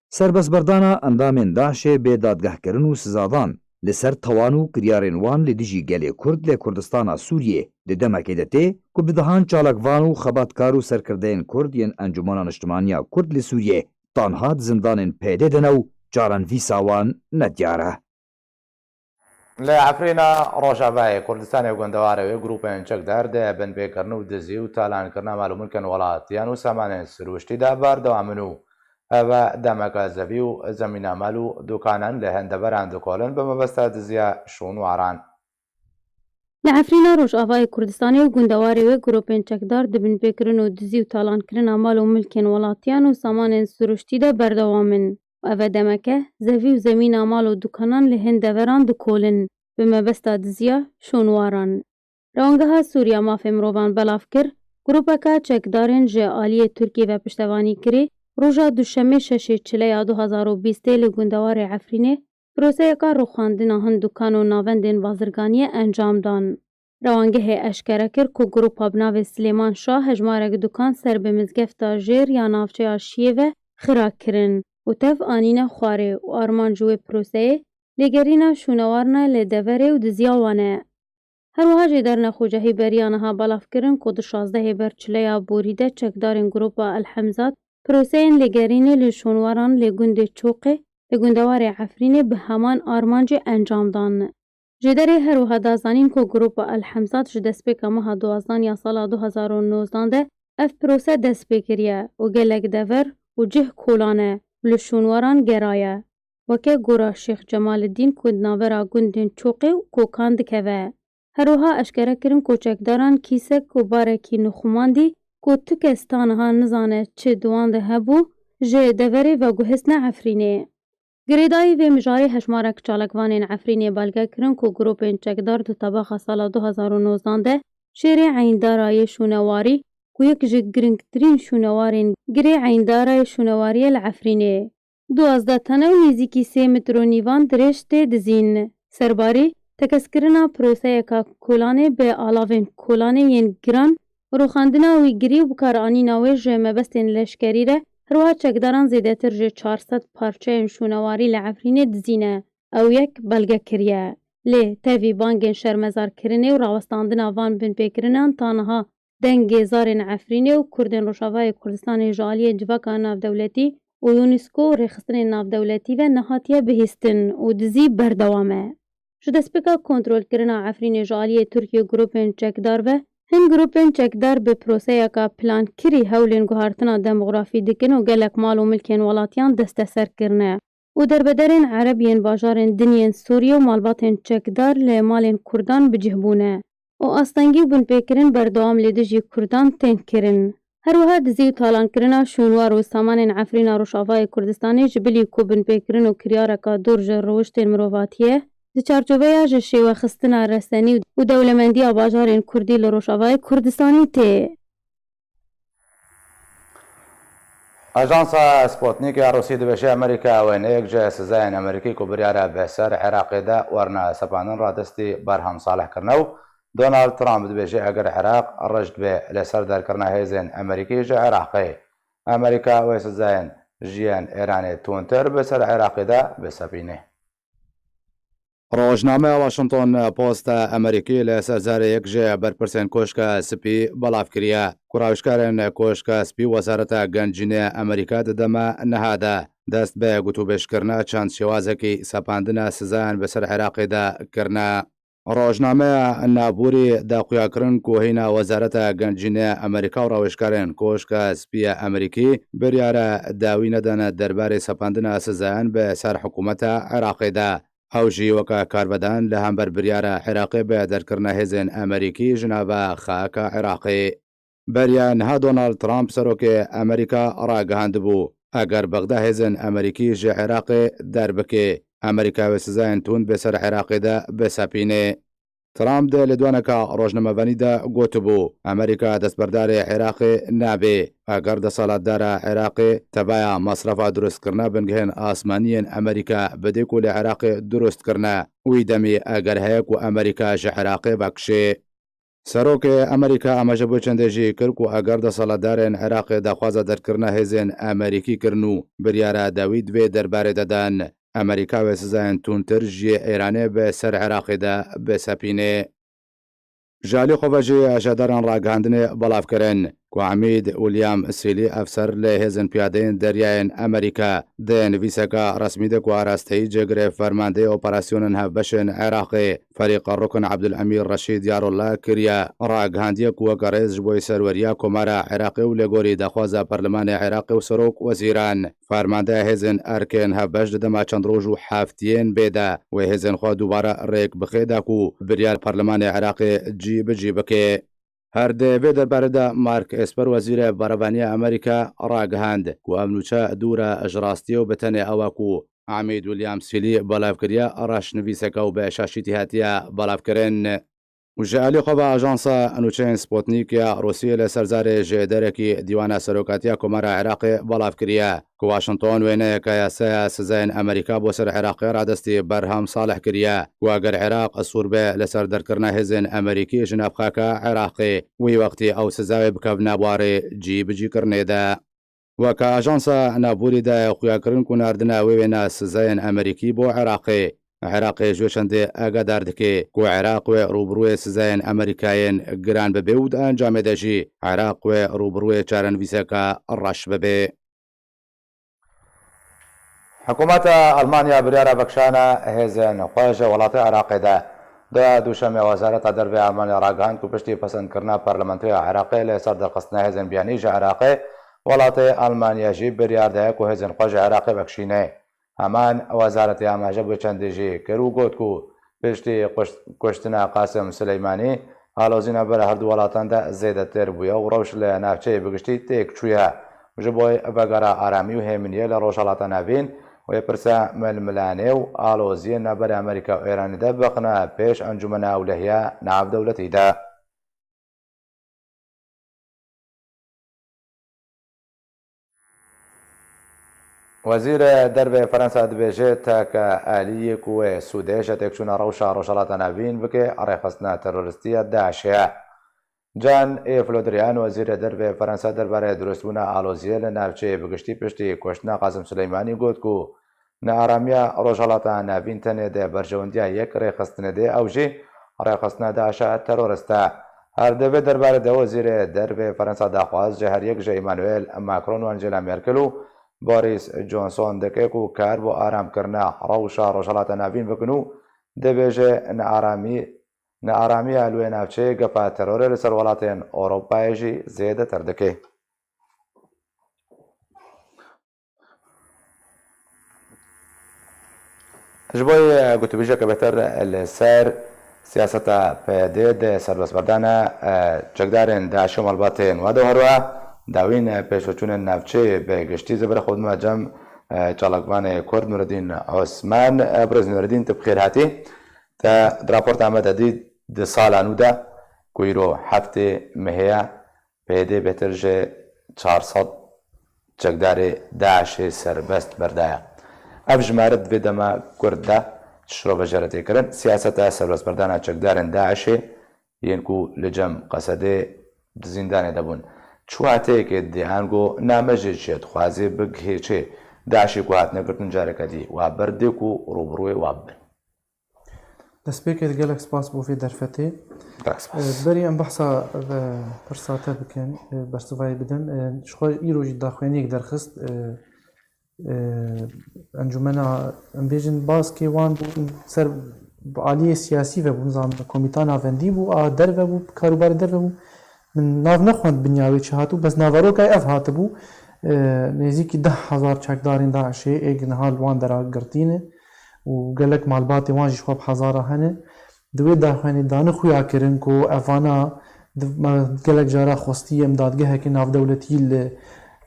Serbestberdana endamên DAIŞê bê dadgehkirin û sizadan li ser tawan û kiryarên wan li dijî gelê Kurd li Kurdistana Sûriyê di demekê de tê ku bi dehan çalakvan û xebatkar û serkirdeyên Kurd yên Encûmena Niştimaniya Kurd li Sûriyê tanha di zindanên PYDê de ne û caran vîsa wan nediyar e. Li Efrîna Rojavayê Kurdistanê û gundewarê wê grûpên çekdar di binpêkirin û dizî û talankirina mal û milkên welatiyan û samanên sirûştî de berdewam in û ev demeke zevî û zemîna mal û dûkanan li hin deveran dikolin bi mebesta diziya şûnwaran. Li Efrîna Rojavayê Kurdistanê û gundewarê wê grûpên çekdar di binpêkirin û dizî û talankirina mal û milkên welatiyan û samanên sirûştî de berdewam in û ev demeke zevî û zemîna mal û dûkanan li hin deveran dikolin bi mebesta diziya şûnwaran. Rewangeha Sûriya Mafê Mirovan belav kir, grûpeke çekdarên ji aliyê Tirkiyê ve piştevanî kirî, roja Duşemê şeşê Çileya du hazar û bîstê li gundewarê Efrînê proseyeka rûxandina hin dûkan û navendên bazirganiyê encam dan. Rewangehê eşkere kir ku grûpa bi navê Silêman Şah hejmarek dûkan ser bi mizgefta jêr ya navçeya Şiyê ve xira kirin û tev anîne xwarê û armanc wê proseyê lêgerîna şûnewarine li deverê û diziya wan e. Her wiha jêder nexwecehî beriya niha belav kirin ku di şazdehê ber Çileya Borî de çekdarên grûpa El Hemzat proseyên lêgerînê li şûnwaran li gundê Çoqê li gundewarê Efrînê bi heman armancê encam dan. Jêderê her wiha da zanîn ku grûpa El Hemzat ji destpêka meha duwazdan ya sala du hazar û nozdan de ev prose dest pê kiriye û gelek dever û cih kolan e û li şûnwaran geraye. Weke gora Şêx Cemaliddîn ku di navbera gundên Çoqê û Kokan dikeve. Her wiha eşkere kirin ku çekdaran kîsek û barekî nixumandî ku tu kes ta niha nizane çi di wan de hebû, ji deverê veguhistine Efrînê. Girêdayî vê mijarê hejmarek çalakvanên Efrînê belge kirin ku grûpên çekdar di tebaxa sala du hazar û nozdan de şêrê Eyndara yê şûnewarî ku yek ji giringtirîn şûnewarên girê Eyndara yê şûnewariyê li Efrînê, duwazdeh tene û nêzîkî sê metr û nîvan dirêj tê dizîn. Serbarî, tekeskirina proseyeka kolanê bi alavên kolanê yên giran, rûxandina wî girî û bikaranîna wê ji mebestên leşkerî re, her wiha çekdaran zêdetir ji çar sed parçeyên şûnewarî li Efrînê dizîne. Ew yek belge kiriye. Lê tevî bangên şermezarkirinê û rawestandina van binpêkirinan ta niha dengê zarên Efrînê û Kurdên Rojavayê Kurdistanê ji aliyê civaka navdewletî û UNESCO û rêxistinên navdewletî ve nehatiye bihîstin û dizî berdewam e. Ji destpêka kontrolkirina Efrînê ji aliyê Tirkiye û grûpên çekdar ve, hin grûpên çekdar bi proseyeka plankirî hewlên guhartina demografî dikin û gelek mal û milkên welatiyan desteser kirine û derbederên Ereb yên bajarên din yên Sûriyê û malbatên çekdar li malên Kurdan bi cih bûne û astengî û binpêkirin berdewam li dijî Kurdan tên kirin. Her wiha dizî û talankirina şûnwar û samanên Efrîna Rojavayê Kurdistanê ji bilî ku binpêkirin û kiryareka dûr ji rewiştên mirovatiyê, di çarçoveya ji şêwexistina resenî û dewlemendiya bajarên Kurdî li Rojavayê Kurdistanê tê. Ajansa Sputnik ya Rûsî dibêje Amerîka wêneyek ji sizayên Amerîkî ku biryar e bi ser Iraqê de werine sepandin radestî Berham Salih kirine û Donald Trump dibêje eger Iraq rijd be li ser derkirina hêzên Amerîkî ji Iraqê, Amerîka wê sizayên ji yên Îranê tundtir bi ser Iraqê de bisepîne. Rojnameya Washington Post Amerîkî li ser zarê yek ji berpirsên Koşka Spî belav kiriye ku rawişkarên Koşka Spî Wezareta Gencînê Amerîka di dema niha de dest bi gotûbêjkirina çend şêwazekî sepandina sizayan bi ser Iraqê de kirine. Rojnameya Navborî da xuyakirin ku hîna Wezareta Gencînê Amerîka û rawişkarên Koşka Spî ya Amerîkî biryara dawî nedane derbarê sepandina sizayan bi ser hikûmeta Iraqê de. Ew jî weke karvedan li hember biryara Iraqê bi derkirina hêzên Amerîkî ji nava xaka Iraqê. Beriya niha Donald Trump serokê Amerîka ragihandibû, eger Bexda hêzên Amerîkî ji Iraqê derbike, Amerîka wê sizayên tund bi ser Iraqê de bisepîne. Trump di lêdwaneka rojnamevanî de gotibû, Amerîka destberdarê Iraqê nabe. Eger desthilatdara Iraqê tevaya mesrefa dirustkirina bingehên asmanî yên Amerîka bide ku li Iraqê dirust kirine, wî demî eger heye ku Amerîka ji Iraqê vekişê. Serokê Amerîka amaje bo çendê jî kir ku eger desthilatdarên Iraqê daxwaza derkirina hêzên Amerîkî kirin û biryara dawî di vê derbarê de dan, Amerîka wê sizayên tundtir ji Îranê bi ser Iraqê de bisepîne. Ji alî xwe ve jî ajedaran ragihandinê belav kirin. ku Emîd William Seeley, efser li hêzên piyadeyên deryayên Amerîka, di nivîseka resmî de ku arasteyî cêgirê fermandeyê operasyonan hevbeş ên Iraqê, Ferîqa Rukn Ebdul Emîr Reşîd Yarullah kiriye, ragihandiye ku weke rêz ji bo serweriya Komara Iraqê û lêgorî daxwaza Perlemanê Iraqê û Serok Wezîran, fermandeya hêzên erkên hevbeş di dema çend roj û heftiyên bê de wê hêzên xwe dubare rêk bixê da ku biryar Perlemanê Iraqê cî bi cî bike. Her di vê derbarê de Mark Esper, wezîrê berevaniya Amerîka, ragihand ku ev nûçe dûr e ji rastiyê û bi tenê ew e ku Emîd William Seeley belav kiriye, reşnivîseke û bi şaşîtî hatiye belavkirin. Û ji alî xwe ve ajansa nûçeyên Sputnik ya Rûsiyê li ser zarê ji derekî Dîwana Serokatiya Komara Iraqê belav kiriye ku Washington wêneyeke yasaya sizayên Amerîka bo ser Iraqê radestî Berham Salih kiriye ku eger Iraq sûr be li ser derkirina hêzên Amerîkî ji nav xaka Iraqê, wî wextî ew siza wê bikevne warê cî bi cî kirinê de. Weke ajansa navborî daye xuyakirin ku nardina wê wêna sizayên Amerîkî bo Iraqê, Iraqê ji wê çendê agadar dike ku Iraq wê rûbirûyê sizayên Amerîkayên giran bibe û di encamê de jî Iraq wê rûbirûyê çarenivîseke reş bibe. Hikûmeta Almanya biryara vekişana hêzên xwe ji welatê Iraqê de. Di duşemê Wezareta Derve ya Almanya ragihand ku piştî pesendkirina Parlamentoya Iraqê li ser derxistina hêzên biyanî ji Iraqê, welatê Almanya jî biryar daye ku hêzên xwe ji Iraqê vekişîne. Heman wezaretê amaje bi çendê jî kir û got ku piştî kuşt-, kuştina Qasim Sileymanî, alozî navbera herdu welatan de zêdetir bûye û rewş li navçeyê bi giştî têk çûye. Ji bo vegera aramî û hêminiyê li Rojhelata Navîn, wê pirsa milmilanê û aloziyên navbera Amerîka û Îranê de biqine pêş Encûmena Ewlehiya Navdewletî de. Wezîrê Derve Fransa dibêje, teke aliyê ku wê sûdê ji têkçûna rewşa Rojhelata Navîn bike, rêxistina terorîstî ya DAIŞê ye. Jean-Yves Le Drian, wezîrê derve Fransa, derbarê dirustbûna aloziyê li navçeyê bi giştî piştî kuştina Qasim Sileymanî got ku nearamiya Rojhelata Navîn tenê di berjewendiya yek rêxistinê de, ew jî rêxistina DAIŞa terorist e. Her di vê derbarê de wezîrê derve Fransa daxwaz ji her yek ji Emmanuel Macron û Angela Merkel û Boris Johnson dike ku kar bo aramkirina rewşa Rojhelata Navîn bikin û dibêje nearamî Nearamiya li wê navçeyê gefa terorê li ser welatên Ewropayê jî zêdetir dike. Ji bo gotûbêjeke bêhtir li ser siyaseta P D di serbestberdana çekdarên DAIŞê û malbatên wan de û herwiha dawîn pêşveçûnên navçeyê bi giştî, zêbirê xwe dime cem çalakvanê Kurd Nureddîn Osman. Birêz Nureddîn, tu bi xêr hatî. Te di raporta me de dît, di sala nû de ku îro heftê mehê ye, P Y D bêhtir ji çar sed çekdarê DAIŞê serbest berdaye. Ev jimare di vê dema kurt de çi şirove jê re tê kirin? Siyaseta serbestberdana çekdarên DAIŞê yên ku li cem Qesedê di zîndanê de bûn, çi wateyekê didê, ango name jê çi ye, dixwaze bigihê çê? DAIŞê ku hatine girtin careke dî wa berdê ku rûbirûyê wa bibin. Destpêkê de gelek spas bo vê derfetê. Gelek spas. E, berî em behsa, e, pirsa te bikin, e, bersivayê bidin. E, ji xwe îro jî daxuyaniyek derxist, e, e, encûmena, em bêjin baskê wan bû ser bi aliyê siyasî ve bû, nizam komîta navendî bû, a derve bû, karûbarê derve bû. Min nav nexwend binya wê çi hatibû, bes naveroka ev hatibû, e, nêzîkî deh hezar çekdarên DAIŞê ê niha li wan dera girtî ne û gelek malbatê wan jî ji xwe bi hezara hene. Di wê daxuyanî dane xuya kirin ku evana di, me gelek cara xwestî em dadgeheke navdewletî li,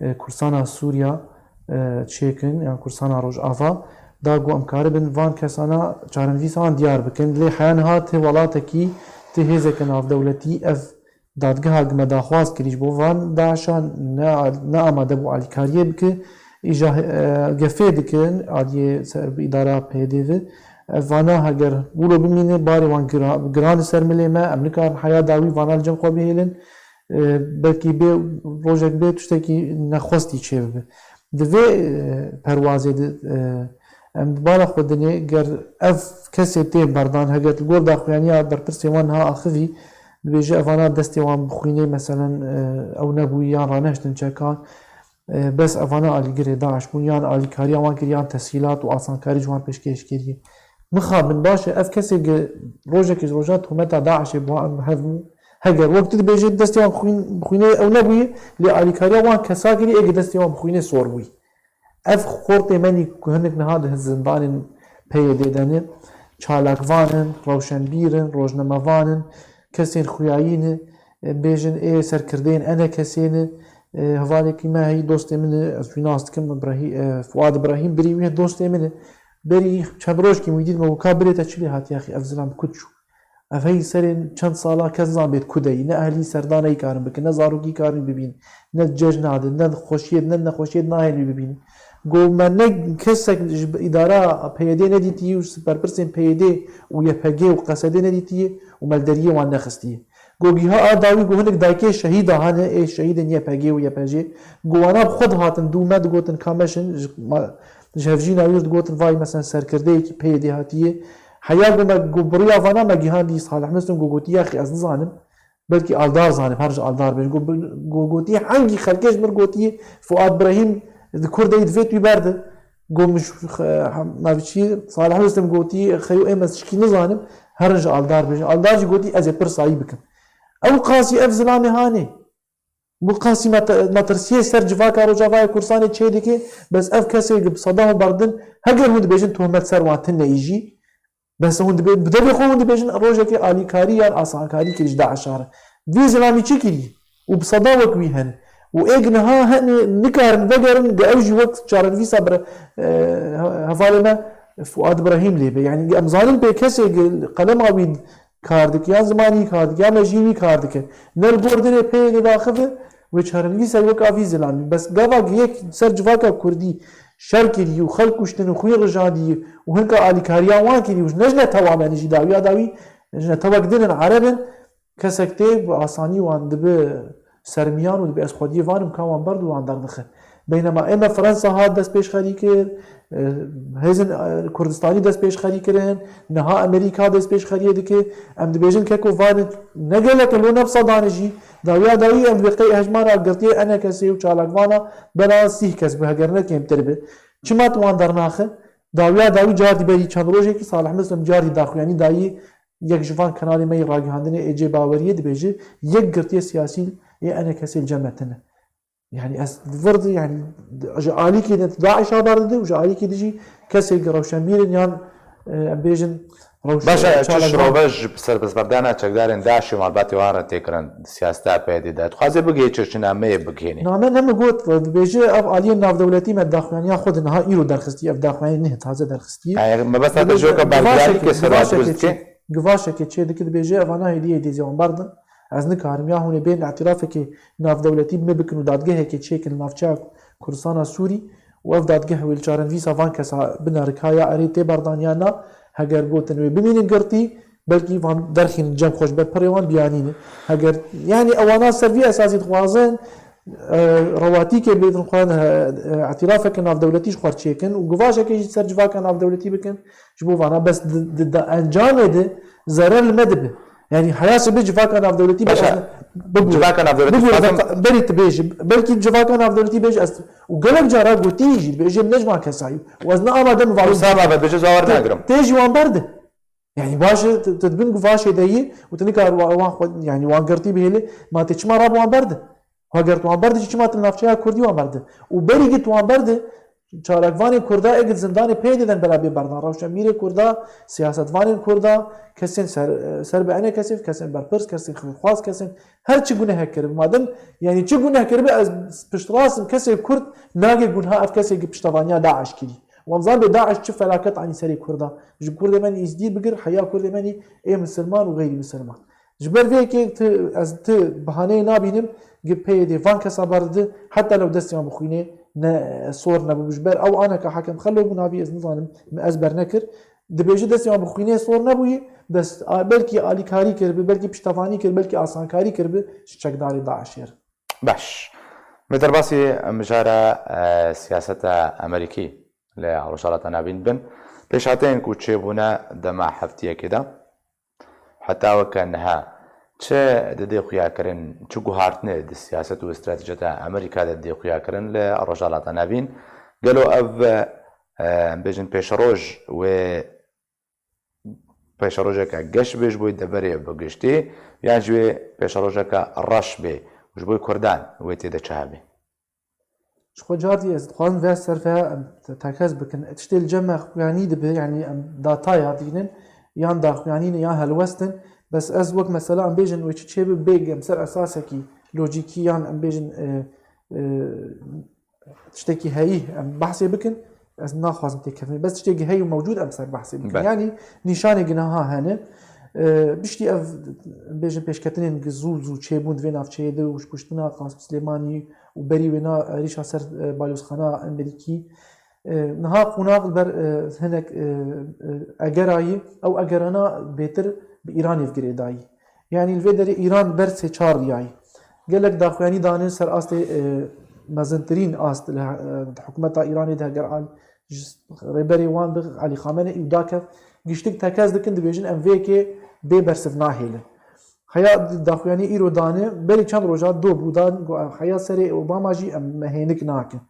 e, Kurdistana Sûriya, e, çêkin, yan Kurdistana Rojava, da ku em karibin van kesana çarenivîsa wan diyar bikin. Lê heya niha ti welatekî, ti hêzeke navdewletî ev dadgeha me daxwaz kirî ji bo van DAIŞa ne, ne amade bû alîkariyê bike. Îja, e, gefê dikin aliyê ser bi îdara P Y D ve. Ev vana heger wilo bimîne, barê wan gira-, giran li ser milê me, em nikarin heya dawî vana li cem xwe bihêlin. E, belkî bê rojek bê tiştekî nexwestî çêbibe. Di vê, e, perwazê de, e, em di bala xwe dinê, ger ev kesê tê berdan, heger li gor daxuyaniya berpirsê wan niha axivî, Dibêje evana destê wan bi xwînê, meselen, e, ew nebûyî yan ranehiştin çekan, e, bes evana alîgirê DAIŞ bûn, yan alîkariya wan kir, yan tesîlat û asankarî ji wan pêşkêş kiriye. Mixabin, baş e, ev kesê gi rojekê ji rojan tometa DAIŞê bi wan hev bû. Heger wek tu dibêjî destê wan xwîn-, bi xwînê ew nebûyî, lê alîkariya wan kesa kirî, ê gi destê wan bi xwînê sor bûyî. Ev xortê me nî ku hinek niha di zindanên P Y D'ê de ne, çalakvan in, rewşenbîr in, rojnamevan in, kesên xuyayî ne, e, bêjin ê serkirdeyên ENKS'ê ne, e, hevalekî me heyî dostê min e, ez wî nas dikim, Îbrahî-, e, Fuad Îbrahîm birî wî dostê min e. Berî çend rojkî min wî dît, me got, ka birê te çi lê hatiye axî, ev zilam bi ku çû? Ev hey serên çend sala kes zan bêt ku de yî. Ne ehlî serdana yî karin bikin, ne zarokî karin bibîn, ne cejna de, ne xweşiyê de, ne nexweşiyê de nahêlî bibîn. Go me ne kesek ji îdara P Y D'ê nedîtiyî û berpirsên P Y D û Y P G û Q S D'ê nedîtiyî û me li deriyê wan nexistiyî. Go giha a dawî go hinek dayikê şehîda hene, ê şehîdên Y P G û Y P G. Go wana bi xwe dihatin dû me digotin ka meşin, ji ma-, ji hevjîna wî digotin vay, mesela serkirdeyekî P Y D'ê hatiye. Heya go me go bi riya vana me gihandî Salih Muslim go gotî, yaxî ez nizanim. Belkî Aldar zanim, her ji Aldar bêjin. Go bi-, go gotî, hengî xelkê ji min gotî, Fuad Brahîm di Kurdeyî divê tu berde. Go min ji xe-, hem-, me çî, Salih Muslim gotî, xeyo ê me şikî nizanim, herin ji Aldar bêjin. Aldar jî gotî, ez ê pirsa wî bikim. Ew qasî ev zilamê hanê. Wî qasî met-, metirsiyê ser civaka Rojavayê Kurdistanê çê dike, bes ev kesê bi seda û berdin, heger hûn dibêjin tohmet ser wan tune yî jî, bes hûn dibe-, bi devê xwe hûn dibêjin rojekê alîkarî yan asankarî kirî ji DAIŞ'a re. Vî zilamî çi kirî? Û bi seda wek wî hene. Û êk niha hene nikarin vegerin, de ew jî wek çarenivîsa bire, e, he-, hevalê me Fuad Brahîm lê be. Yanî em zanin pê kesê qelema wî kar dike, ya zimanî kar dike, ya mejî wî kar dike. Ne li gor dilê pê didaxive, wê çarenivîsa wek a vî zilamî. Bes gava yek ser civaka Kurdî şer kirî û xelk kuştin û xwîn rijandî û hinka alîkariya wan kirî û ji ne ji netewa me ne jî dawiya dawî, ji netewek din in, Ereb in, kesek tê bi asanî wan dibi sermiyan û dibi ez xwediyê van im ka wan berd û wan derdixe. Beynema ê me Fransa hat destpêşxerî kir, e, hêzin, e, Kurdistanî destpêşxerî kirin, niha Amerîka destpêşxeriyê dike. Em dibêjin keko van ne gelek in, lo ne bi sedan e jî. Dawiya dawî em dibê qey hejmara girtiyê ENKS'ê û çalakvana bela sîh kes bi, heger ne kêmtir bi. Çima tu wan dernaxe? Dawiya dawî cardî berî çend rojekî Salih Muslim cardî daxuyanî dayî yek ji van kanalê me yê ragihandinê ê cê baweriyê dibêje, yek girtiyê siyasî ê ENKS'ê li cem me tune. Yanî ez vir di, yanî ji alîkê de DAIŞ'a berdide û ji alîkê de jî kesê rewşenbîr in yan, e, em bêjin rewşen-, Baş e, çi çalakvan. Şirove ji serbestberdana çekdarên DAIŞ'ê malbatê wan re tê kirin di siyaseta P Y D'ê de. Dixwaze bigihê çi, çi nameyê bigihênê? Name ne min got, dibêje ev aliyên navdewletî me daxuyaniya xwe di niha îro derxistî, ev daxuyanî ne taze derxistî. Yani, mebesta te ji weke berbidarî ke ser givaşekê dike? Givaşekê çê dike, dibêje evana hêdî hêdî zê wan berdin. Ez nikarim ya hûn ê bên îtirafekê navdewletî bi min bikin û dadgehekê çêkin li navçeya Kurdistana Sûrî û ev dadgeh wê li çarenivîsa van kesa binere ka ya erê tê berdan ya na, heger gotin wê bimînin girtî, belkî van derxînin cem xwe ji ber pirê wan biyanînin. Heger, yanî ewana ser vî esasî dixwazin, e, rewatîkê bêdin xwe, e, e, îtirafeke navdewletî ji xwe çêkin û givaşekê jî ser civaka navdewletî bikin. Ji bo vana bes di, di, di encamê de zerer li me dibe. Yanî heya sibê civaka navdewletî Baş e. Bibûre. Civaka navdewletî Bibûre, dixwazim- berî tu bêjî. Belkî civaka navdewletî bêje ez û gelek cara gotî jî dibêje min ne ji van kesayî. Û ez ne amade min Wisa me be, bêje zawer nagirim. Tê jî wan berde. Yanî baş e, tu, tu dibin ku vaşê de yî û tu nikar wa-, wan xwe, yanî wan girtî bihêlî, ma tê çima rab wan berde? Heger tu wan berde jî çima tu navçeya Kurdî wan berde? Û berî gî tu wan berde, çalakvanê Kurda ê gî di zindanê pê didin bela bê berdan. Rewşenbîrê Kurda, siyasetvanên Kurda, kesên ser, ser bi enê kesên, kesên berpirs, kesên xwînxwaz, kesên her çi gunehek kiribe. Madem, yanî çi guneh kiribe, ez piştrast im kesê Kurd nagê gunha ev kesê gi piştevaniya DAIŞ kirî. Wan zan bê DAIŞ çi felaket anî serê Kurda. Ji Kurdê me nî îzdî bigir, heya Kurdê me nî ê misilman û xeyrî misilman. Ji ber vê yekê tu, ez ti bihaneyê nabînim, gi peyê dê van kesa berdidi, heta lew destê wan bi xwînê ne sor nebû. Ji ber ew aneka Hakem Xelo bû navî ez nizanim, min ez bernekir. Dibêje destê wan bi xwînê sor nebûyî, dest, a, belkî alîkarî kirbi, belkî piştevanî kir, belkî asankarî kirbi ji çekdarê DAIŞ'ê re. Baş. Me derbasî mijara, e, siyaseta Amerîkî li Rojhilata Navîn bin. Pêşhateyên ku çêbûne dema heftiyekê de, heta weke niha Çi didê xuyakirin, çi guhartine di siyaset û stratejiyeta Amerîka de didê xuyakirin li Rojhilata Navîn? Gelo ev, e, em bêjin pêşeroj wê pêşerojeke geş bê ji bo deverê bi giştî, yan jî wê pêşerojeke reş bê û ji bo Kurdan wê tê de çi hebe? Ji xwe cardî ez dixwazim vê serfeya em te-, tekez bikin. Tiştê li cem me xuyanî dibe, yanî em dataya dînin, yan daxuyanî ne, yan helwest in. Bes ez wek mesela em bêjin wê çi çêbe bêg em ser esasekî lojîkî yan em bêjin, e, e, tiştekî heyî em behsê bikin. Ez naxwazim têkevim. Bes tiştekî heyî û mewcûd em ser behsê bikin. Belê. Yanî nîşanê ginaha hene. E, piştî ev em bêjin pêşketinên zû zû çêbûn di vê navçeyê de û ji kuştina Qasim Silêmanî û berî wê na êrîşa ser, e, balyozxana Amerîkî. E, niha qonax li ber, e, hinek, e, e, egerayî, ew egerana bêtir bi Îranê ve girêdayî. Yanî li vê derê Îran ber sê çar riyayî. Gelek daxuyanî dane ser astê, e, mezintirîn ast li, e, di hikûmeta Îranê de heger al ji rêberê wan bi Elî Xameneî û dakev giştik tekez dikin, dibêjin em vê yekê bê bersiv nahêlin. Heya daxuyanî îro dane, berî çend roja do bû dan, got, heya serê Obama jî em me hênik nakin.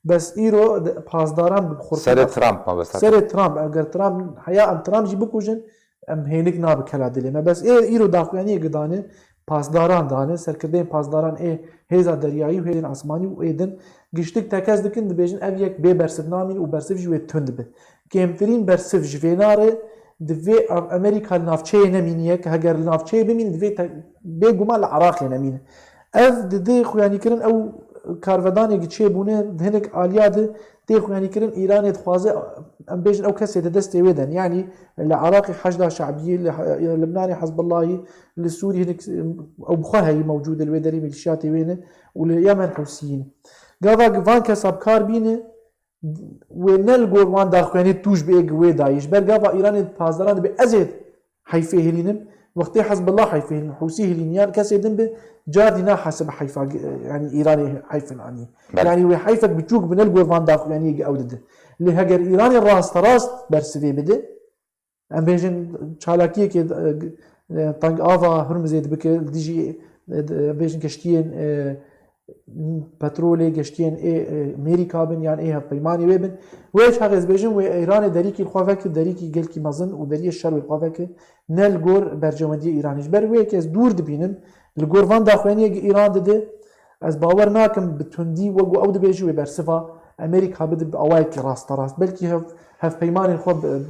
Bes îro de-, pasdaran bi xurtî Serê dax-, Trump mabesta. Serê Trump, eger Trump, heya em Trump jî bikujin, em hênik nabe kela dilê me. Bes ê îro daxuyaniyeke dane, pasdaran dane, serkirdeyên pasdaran ê hêza deryayî û hêzên asmanî û ê din giştik tekez dikin, dibêjin ev yek bê bersiv namîn û bersiv jî wê tund be. Kêmtirîn bersiv ji vê nare, divê Am-, Amerîka li navçeyê nemîniye, ke heger li navçeyê bimîne, divê te-, bêguman li Iraqê nemîne. Ev di, di xuyanîkirin ew karvedanê ki çêbûne, di hinek aliya de tê xuyanîkirin Îranê dixwaze, em bêjin ew kesê di destê wê de ne. Yanî li Iraqê Heşda Şe'biyê, li He-, Libnanê Hezbullahî, li Sûrî hinek, ew bi xwe heyî mewcûd e, li wê derê mîlîşiyatê wê ne û li Yemen Hûsiyî ne. Gava van kesa bi kar bîne, wê ne li gor wan daxuyanî tûj bi ê gi wê dayî. Ji ber gava Îranê di pasdaran dibe ez ê heyfê hilînim. Wextê Hezbollah heyfê hilîn, Hûsî hilîn yan kesê din bi cardî nahesibe heyfa, yanî Îranê heyfin anî. Belê. Yanî wê heyfek biçûk bi ne li gor van daxuyaniyê gi ew dide. Lê heger Îranê rasterast bersivê bide, em bêjin çalakiyekê, e, teng ava Hurmizê dibike, li dijî, e, em bêjin geştiyên, e, petrolê, geştiyên ê, e, Mêrîka bin yan ê hevpeymanê wê bin. Wê çaxê ez bêjim, wê Îranê derîkî li xwe veke, derîkî gelkî mezin û deriyê şer wê li xwe veke, ne li gor berjewendiyê Îranê. Ji ber wê yekê ez dûr dibînim, li gor van daxuyaniyê gi Îran dide, ez bawer nakim bi tundî wek ku ew dibêje wê bersiva Amerîka bide bi awayekî rasterast. Belkî hev-, hevpeymanên xwe bi-,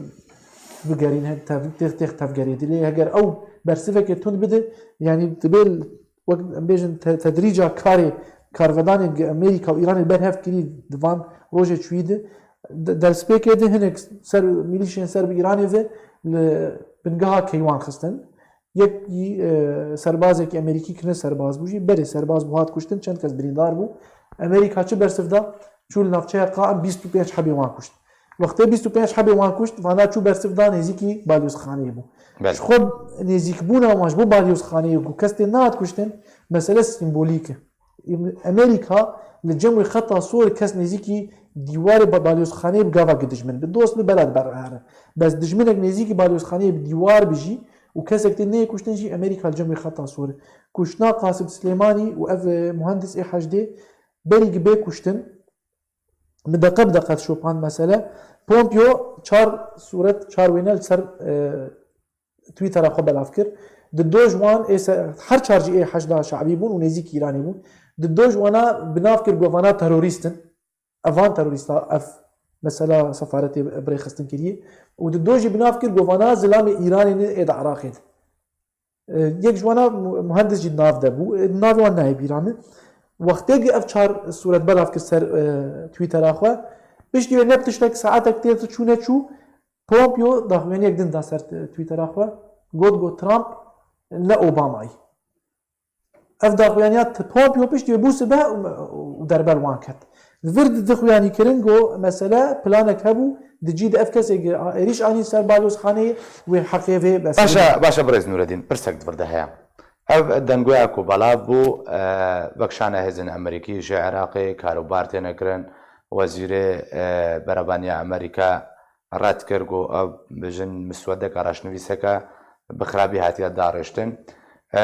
bigerîn, hev-, tev-, têx, têx tevgerê di. Lê heger ew bersivekê tund bide, yanî dibê wek em bêjin te-, tedrîca karê karvedanên gi Amerîka û Îranê ber hev kirî di van rojê çûyî de, de-, destpêkê de hinek ser, mîlîşên ser bi Îranê ve li bingeha keywan xistin. Yekî, e, serbazekî Amerîkî kirine serbaz bû jî, berê serbaz bû hat kuştin, çend kes birîndar bû. Amerîka çi bersiv da? Çû li navçeya Qaim bîst û pênc hebê wan kuşt. Wextê bîst û pênc hebê wan kuşt, vana çû bersiv da nêzîkî balyozxaneyê bû. Belê. Ji xwe nêzîkbûna wan ji bo balyozxaneyê ku kes tê nehat kuştin, mesele sîmbolîk e. Amerîka li cem wê xeta sor kes nêzîkî dîwarê ba-, balyozxaneyê bi gava gi dijmin bi dost bi bela dibe here. Bes dijminek nêzîkî balyozxaneyê bi dîwar bi jî û kesek tê neyê kuştin jî Amerîka li cem wê xeta sor e. Kuştina Qasim Silêmanî û ev, e, muhendis ê heşdê berî gi bê kuştin, bi deqe bi deqe dişopand mesele. Pompeo çar sûret, çar wêne li ser, e, Twittera xwe belav kir. Di doj wan ê se-, her çar jî ê Heşda Şe'bî bûn û nêzîkî Îranê bûn. Di doj wana bi nav kir, got vana terorîst in. Evan terorîsta, ev mesela sefaretê bi rêxistin kiriye. Û di doj jî bi nav kir, got vana zilamê Îranê ne ê di Iraqê de. E, yek ji wana mu-, muhendis jî di nav de bû. E, navê wan nayê bîra min. Wextê ki ev çar sûret belav kir ser, e, Twittera xwe, piştî wê ne bi tiştek saetek tê çû neçû, Pompeo daxuyaniyek din da ser Twittera xwe, got, got Trump ne Obamayî. Ev daxuyaniya t-, Pompeo piştî wê bû sibe û, û derber wan ket. Li vir di, dixuyanî kirin, got mesele planek hebû, di cî de ev kesê gi êrîş anî ser balyozxaneyê, wê heqê vê bes. Baş e, baş e birêz Nûredîn, pirsek di vir de heye. Ev dengûya ku belav bû, e, vekşana hêzên Amerîkî ji Iraqê karobar têne kirin. Wezîrê, e, Berebaniya Amerîka red kir, got ev bijin miswedeke, reşnivîseke bi xirabî hatiye darêştin. E,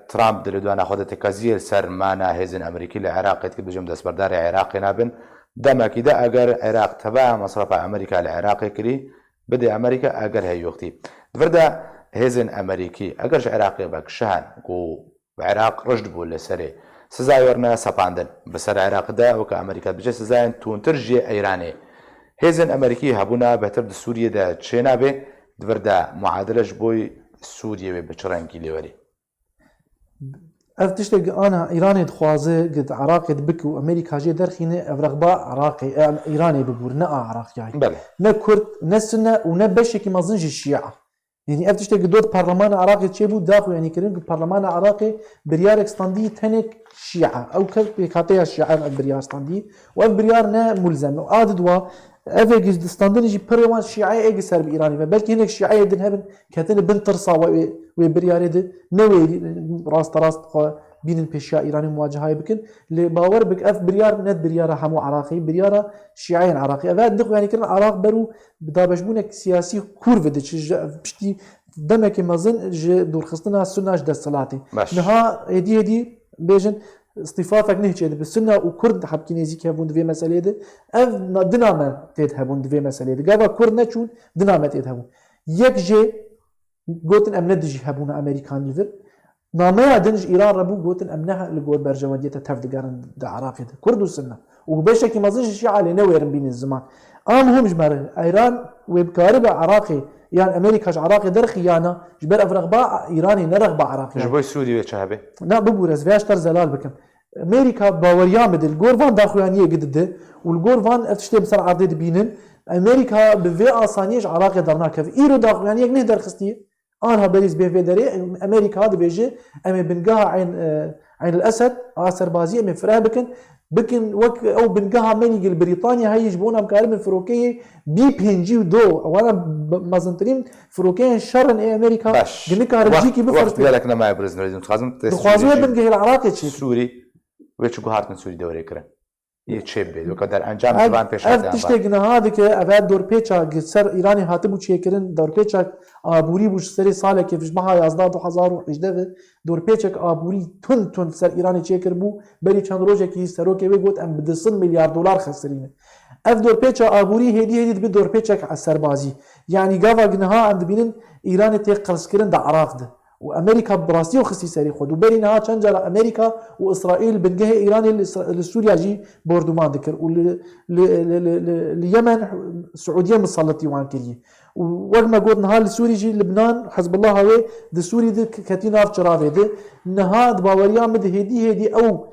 Trump di lêdwana xwe de tekeziyê li ser mana hêzên Amerîkî li Iraqê dike, dibêje em destberdarê Iraqê nabin. Demekî de eger Iraq tebeya mesrefa Amerîka li Iraqê kirî, bidê Amerîka eger heyûxtî. Di vir de hêzên Amerîkî eger ji Iraqê vekişihen ku Iraq rijd bû li serê, siza werne sepandin. Bi ser Iraq de weke Amerîka dibêje sizayên tûntir ji yê Îranê. Hêzên Amerîkî hebûna bêhtir di Sûriyê de çênabe, di vir de muadele ji bo Sûriyê wê bi çi rengî lê werê? Ev tiştek ana Îranê dixwaze, gi di Iraqê dibik û Amerîka jê derxîne, ev rexba Iraqê, e, Îranê bibûr, ne a Iraqiyayê. Belê. Ne Kurd, ne Sunne û ne beşekî mezin ji Şîa. Yanî ev tiştek gi dot parlemana Iraqê çêbû, daxuyanî kirin ku parlemana Iraqê biryarek standî tenek Şîa. Ew ke pêkhateya Şîa ev biryar standî û ev biryar ne mulzem e. A didwa, ev ê gi standinê jî pirê wan Şîayê ê gi ser bi Îranê ve. Belkî hinek Şîayê din hebin, ketine bin tirsa we, wê, wê biryarê de, ne wê rasterast xwe bînin pêşiya Îranê muwacehayê bikin. Lê bawer bik, ev biryar ne biryara hemû Iraqê, biryara Şîayên Iraqê. Ev dixuyanî kirin Iraq ber û bi dabeşbûnek siyasî kûr ve diçe, ji piştî demekê mezin ji dûrxistina Sunna ji desthilatê. Baş. Niha êdî êdî bêjin, îstîfafek neh çêdibe. Sunna û Kurd hebkî nêzîk hebûn di vê meseleyê de. Ev na-, dina me têd hebûn di vê meseleyê de. Gava Kurd neçûn, dina me têd hebûn. Yek jê gotin em ne dijî hebûna Amerîkan li vir. Nameya din ji Îran re bû, gotin em ne li gor berjewendiyê te tev digerin di Iraqê de. Kurd û Sunne. Û beşekî mezin ji Şîa lê newêrin bînin ziman. A muhim ji me re, Îran wê bikaribe Iraqê, yan Amerîka ji Iraqê derxî ya na, ji ber ev rexba Îranê ne rexba Iraqê. Ji bo Sûrî wê çi hebe? Na bibûre, ez vê ji te re zelal bikim. Amerîka baweriya min de, li gor van daxuyaniyê gi dide û li gor van ev tiştê bi ser erdê dibînin, Amerîka bi vê asaniyê ji Iraqê dernakeve. Îro daxuyaniyek neh derxistiye. Anha berî ez bê vê derê, Amerîka dibêje, em ê bingeha Eyn, e, Eyn el Esed, a serbazî em ê fireh bikin, bikin wek ew bingeha me lî li Brîtanya heye ji bona em karibin firokeyê B pêncî û du, wana b-, mezintirîn firokeyên şer in ê Amerîka, Baş. Gi nikare Wext, cîkî wext bifirte. Gelek nemaye birêz Nurêdîn. Dixwazim te Dixwazim Sûrî wê jî. Bingehê li Iraqê çêkir. Sûrî, wê çi guhartin Sûrî de were kirin? Yê çê bibê. Weke derencam Ev, zivan pêş ev hatin tiştê va. Gi niha dike, ev her dorpêça gi ser Îranê hatibû çêkirin, dorpêçak aborî bû ji serê salekê ji meha yazdeh du hezar û hejdeh ve, dorpêçek aborî tund tund ser Îranê çêkiribû, berî çend rojekî serokê wê got, em bi du sed milyar dolar xesirîne. Ev dorpêça aborî hêdî hêdî dibe dorpêçek serbazî. Yanî gava gi niha em dibînin Îranê tê qirskirin di Iraq de. Û Amerîka bi rastî xistî serê xwe. Û berî niha çend cara Amerîka û Îsraîl bingehê Îranê li Îsra-, li Sûriya jî bordûman dikir û li, li, li, li, li, li Yemen Siûdiyê miselletî wan kiriye. Û wek me got niha li Sûrî jî Libnan, Hizbullah wê di Sûrî de k-, ketî nav çiravê de. Niha di baweriya min de hêdî hêdî ew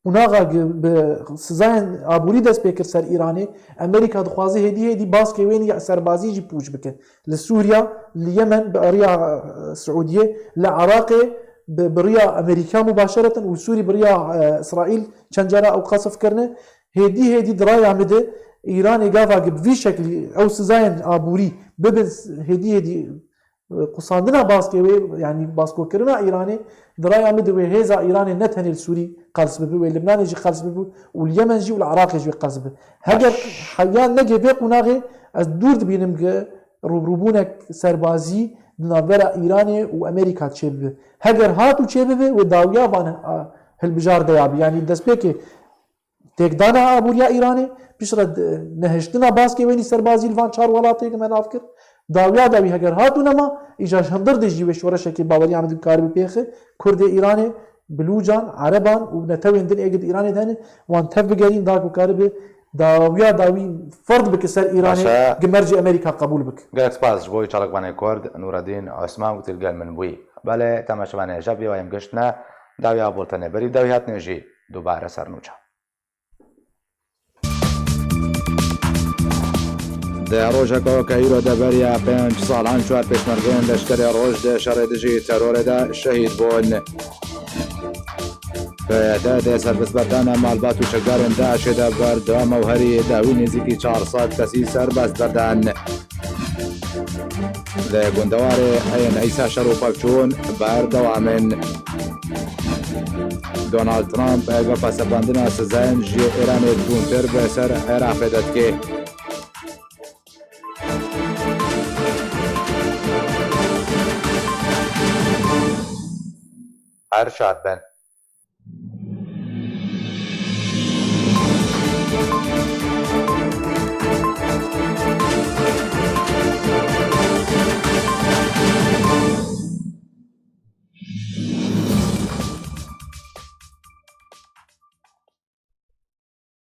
Qunaxa gi-, bi sizayên aborî dest pê kir ser Îranê, Amerîka dixwaze hêdî hêdî baskê wê yê serbazî jî pûç bike. Li Sûriya, li Yemen bi riya, e, Siûdiyê, li Iraqê bi, bi riya Amerîka mubaşereten û Sûrî bi riya, e, Îsraîl çend cara ew qesf kirine. Hêdî hêdî di raya min de Îranê gava gi bi vî şeklî ew sizayên aborî bibin s-, hêdî hêdî Qusandina baskê wê, yanî baskokirina Îranê, di raya min de wê hêza Îranê ne tenê li Sûrî qels bibe, wê Libnanê jî qels bibe û li Yemen jî û li Iraqê jî wê qels bibe. Heger Baş. Heya neke vê qunaxê, ez dûr dibînim ki rûbirûbûnek serbazî di navbera Îranê û Amerîka çêbibe. Heger hat û çêbibe, wê dawiya van, a, hilbijardeya bi. Yanî destpêkê Têkdana aboriya Îranê, piştre d-, nehiştina baskê wênî serbazî li van çar welatê me nav kir. Dawiya dawî heger hat û nema, îja ji hundir de jî wê şoreşekê baweriya min dikaribe pêxe, Kurdê Îranê, Bilûcan, Ereban û netewên din ê gi di Îranê de hene, wan tev bigerîn da ku karibe dawiya dawî ferd bike ser Îranê, Baş e. Gi mercê Amerîka qebûl bike. Gelek spas ji bo çalakvanê Kurd, Nûredîn Osman ku tê li gel min bûyî. Belê, temaşevanê hêja bi wayem giştine, dawiya bultenê berî dawî hatine jî dubare ser nûça. Di rojeka weke îro de beriya pênc salan çar pêşmergeyên leşkerê Roj di şerê dijî terorê de şehîd bûn. P Y D dê serbestberdana malbat û çekdarên DAIŞê de berdewam e û herî dawî nêzîkî çar sed kesî serbest berdan. Li gundewarê Eyn Îsa şer û pevçûn berdewam in. Donald Trump gefa sepandina sizayên ji Îranê tûntir bi ser Iraqê de dike. Erşad Bend